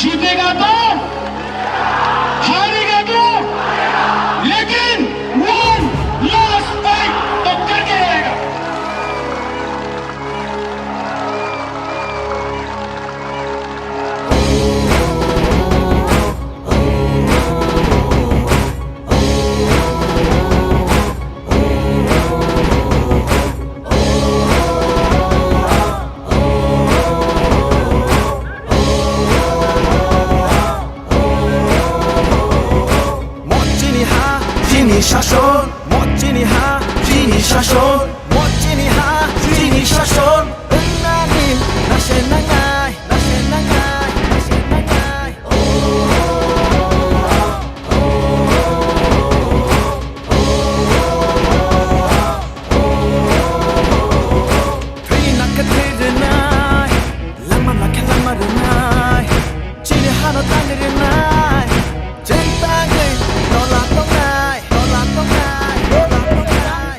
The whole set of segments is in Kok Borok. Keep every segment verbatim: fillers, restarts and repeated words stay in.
जीतेगा तो, हारेगा तो, लेकिन वन लास्ट फाइट तो करके रहेगा। Mo chini ha, chini shason. Mo chini ha, chini shason. Mo chini ha, chini shason. Wngna din, nase nangnai, nase nangnai, nase nangnai. Thwi nakhe thwi rwnai, langma nakhe langma rwnai, chini hano tangwi rwnai, chwng tangwi tola tongnai, tola tongnai, tola tongnai.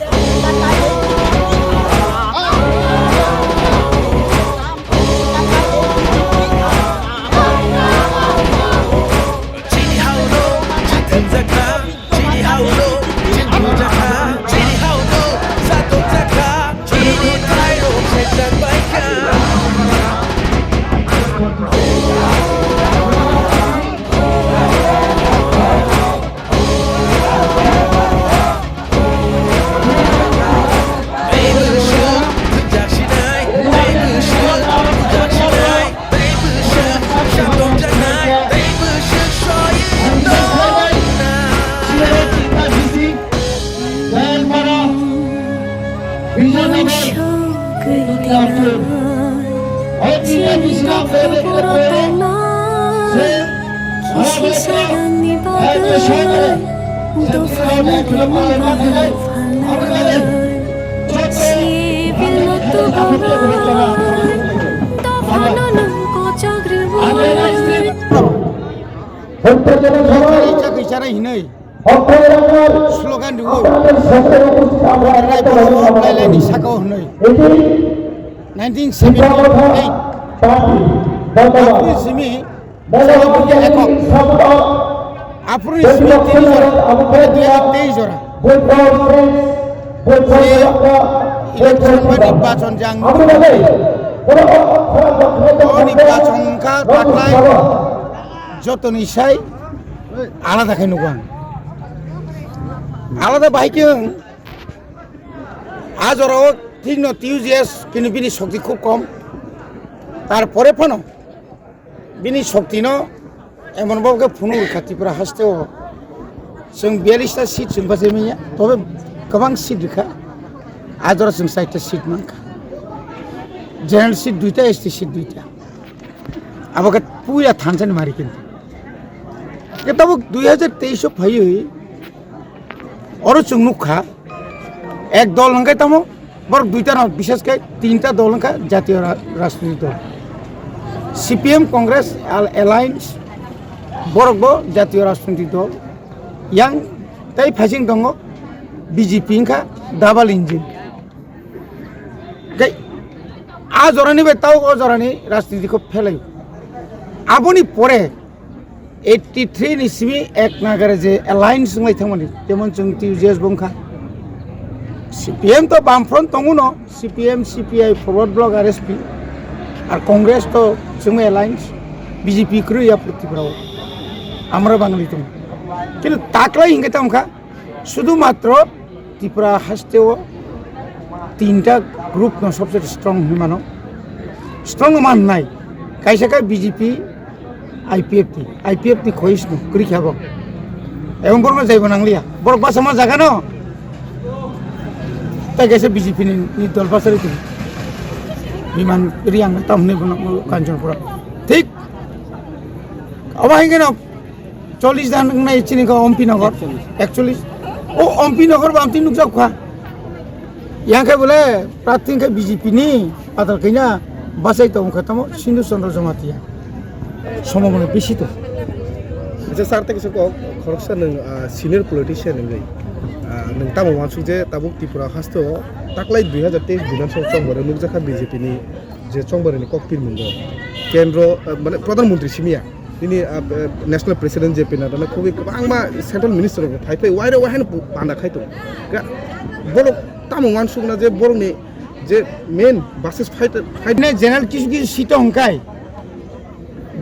Chini hauno, chini thumjakha. Chini hauno, chini thumjakha, chini hauno, satokjakha, chini thairok sejak baikha. Tei bwswk thumjak sinai, tei bwswk thumjak sinai. Tei bwswk satok jaknai, tei bwswk soywi tongna. Kaisa kaisa hinwi slogan rwo, Voter Rights Lailai ni saka o hinwi nineteen seventy eight. Aphuru simi Aphuru ni simi tini jora, dui hajar teis jora. Je election ba nirbachon jang, o nirbachon wngkha taklai jotoni sai alada khe nugo ang. Alada bahai khe wng, a jorao thikno T U J S kini bini shokti khub kom. Tarpore phano bini shokti no emon bhabe khe phunuk rwkha Tripura haste o. Chwng biyallis ta seat chwng bachai manya, tobe kwbang seat rwkha. A jora chwng chaita seat mankha. General seat duita, S T seat duita. Abo khe puila thansa ni mari kintu. Khe tabuk dui hajar teis o phaiwi oro chwng nukha. Ek dol hwnkhe tamo, borok duita no, bishes khe tinta dol hwnkha jatiyo ra-, rajniti dol. C P M Congress al-, alliance, borok bo jatiyo rajniti dol. Yang tei phaising tongo B J P wngkha double engine. Tei a jorani bai tao o jorani rajniti kho phelai. Aboni pore eighty three ni simi ek nagare je alliance wnglai thangmani, jemon chwng T U J S bo wngkha. C P M to Bamfront tongo no, C P M, C P I, Forward Bloc, R S P, ar Congress to chwngma alliance, B J P kwrwi ya purtwi brao. Amra Bangli tongo. Kintu taklai hingke tamo kha, sudu matro Tripura haste o tinta group no sobse strong hinwi mano. Strong no man nai. Kaisa khe B J P, I P F T, I P F T khois no kwrwi kha bo. Ebong borok no jaibo nangliya. Borok basa ma jaga no. Tai kaisa B J P ni, ni dol basa ri tong. Biman Reang tam hinwi bono Kanchanpura. Thik. Obo hai khe no Chollish dan wngnai chini khe Ompi Nagar. Ekchollish. Ekchollish. O Ompi Nagar bo amtwi nukjak kha. Yang khe bole prarthi khe B J P ni patal khe na bachai tong kha tamo Sindhu Chandra Jamatia. Somo bole bisi to. Acha sir, tei kisa kok khoroksa nwng, ah, senior politician wngwi. Ah, nwng tamo uansuk je tabuk Tripura haste o taklai dui hajar teis Bidhan Sabha chongbar o nukjak kha B J P ni je chongbar ni kok pirmung bo. Kendro, ah, mane Pradhan Mantri simi ya. Nini, ah, eh, National President J P Nadda no khobwi kwbangma Central Minister rok phai phai waire wahaino panda khai tongo. Ga-, borok tamo uansukna je borokni je main basis fight, fight Ne general kisu kisu seat o hwnkhai,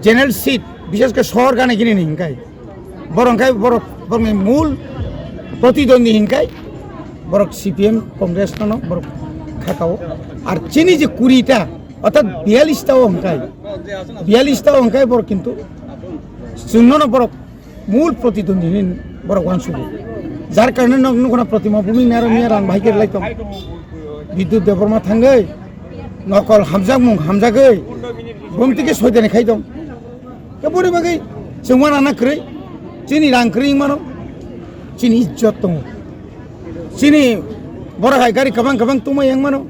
general seat, bishes khe sohor gana gini ni hwnkhai, borok hwnkhai borok, borokni mul protidwandi hwnkhai borok C P M Congress no borok khakao. Ar chini je kuri ta, orthat biyallish ta o hwnkhai, biyallish ta o hwnkhai borok kintu chwngno no borok mul protidwandi hinwi borok uansugo. Jar karone nok nukuna Protima Bhumik Naro miya rang bahai khe lai tong. Bidyut Debbarma thangwi nokol hamjakmung hamjagwi bumtwi khe soidani khai tong. Khe boni bagwi chwng uanana kwrwi, chini rang kwrwi wng mano, chini ijjot tongo. Chini borok hai gari kwbang kwbang tongmai wng mano.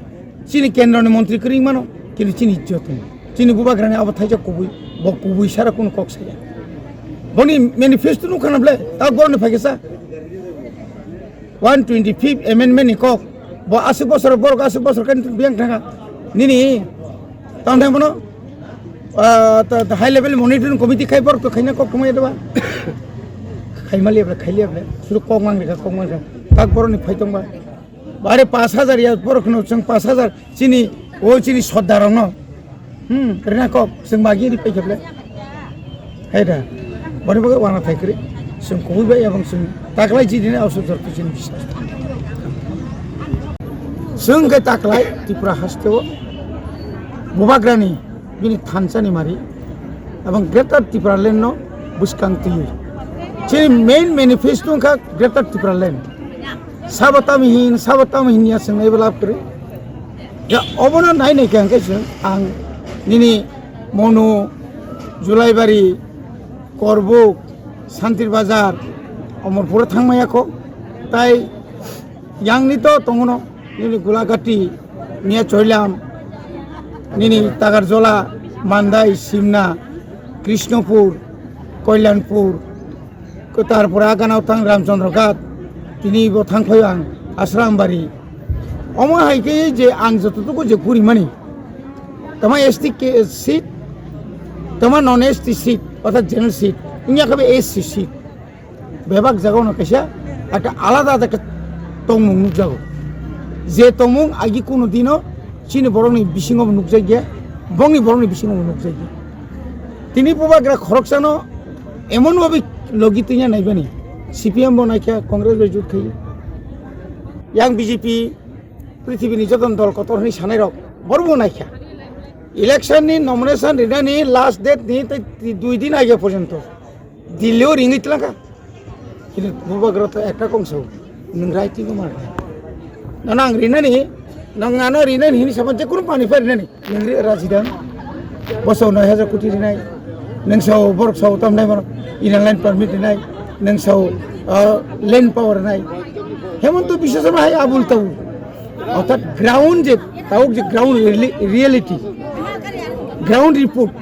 Chini kendroni montri kwrwi mano, kintu chini ijjot tongo. Chini bubagrani abo thaijak kubui, bo kubui sara kunu kok saya. Boni manifesto nukha na ble, ta borokni phaikhe sa. One twenty fifth amendment ni kok, bo aswk bosor, borok aswk bosor khe biyang thangkha. Nini, tamo thang bono, ah, ta, ta high level monitoring committee khai borok to khaina kok tongmaya doba. Khaima liya ble, khai liya ble. Suru kok mang rikha, kok mang rikha. Tak borokni phai tongba. Bare pash hajar ya, borok no chwng pash hajar chini, o chini sodda rok no. Hmm, rina kok, chwng magi ri pai kheble. Hai da, boni bagwi wana thai kwrwi. Chwng kubui bai ebong chwng taklai chini ne ausu jor tu chini biswas. Chwng khe taklai Tripura haste o bubagrani bini thansa ni mari ebong Greater Tripura Land no bwskang twi. Chini main manifesto wngkha Greater Tripura Land. Sabo tamo hin, sabo tamo hin ya chwng naibo lab kwrwi. Ya, obono nai nai khe hwnkhe chwng ang nini Monu, Julaibari, Korbuk, Santir Bazar, Omorpuro thangmaya kho. Tai yang ni to tongono, nini Gulagati, Miya Choilam, nini Tagarjola, Mandai, Simna, Krishnopur, Koilanpur, Ko tarpore a gana o thang Ramchandra Ghat, tini bo thang phaio ang Asrambari. Omo hai khe je ang jototuku je gurimani, tama S T ke seat, tama non S T seat, orthat general seat, wngya khe bo S C seat. Bebak jagao no kaisa ekta alada ekta tongmung nukjago. Je tongmung agi kunu dino chini borokni bisingo bo nukjakya, bongni borokni bisingo bo nukjakya. Tini bubagra khoroksano emon bhabe logi twiya naibani, C P M bo naikha, Congress bai jut khaio. Yang B J P prithibini joto dol kotor hwnwi sanairok borokbo naikha. Election ni nomination rinani last date ni tei dui din age porjonto Delhi o ringwi tlangkha. Kini bubagra to ekta kong sao, nwng right twi ko mar. Nono ang rinani, nwng ano rinani hini sama je kunu pani pa rinani. Nwng ri raji dang. Bo sao noi hajar koti rinai. Nwng sao borok sao tam nai mano. Inner line permit rinai. Nwng sao, ah, land power rinai. Hemanta Biswa Sarma hai abul tabul. Orthat ground je, tauk je ground reali-, reality. Ground report.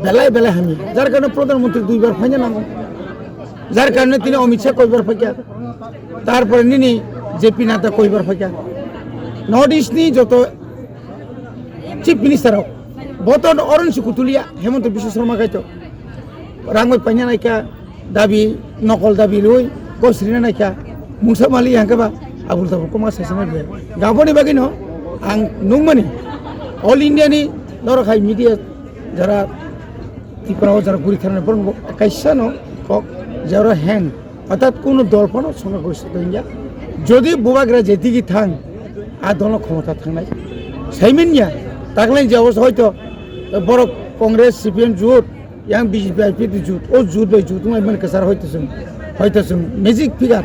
Belai belai hamya. Jar karone Pradhan Mantri duibar phaina nango. Jar karone tini Amit Shah koibar phaikha. Tarpore nini J P Nadda koibar phaikha. North East ni joto Chief Minister rok. Boton Oron Sikutulia, Hemanta Biswa Sarma kaito. Rangbai paina naikha. Dabi, nokol dabi rwi, kos rina naikha, mungsa mali hangkhe ba, abul tabul koma saisana rwi. Gaboni bagwi no, ang nungmani, All India ni norok hai media jara Tripura o jara guri thangna borok bo kaisa no kok jara hen, orthat kunu dol phano songo gosto tongya. Jodi bubagra je digi thang, a dol no khomota thangnai. Saimin ya, taklai je hoito borok Congress, C P M jut, Yang B J P I P T jut, o jut bai jut wngmani kwchar hoito chwng, hoito chwng magic figure,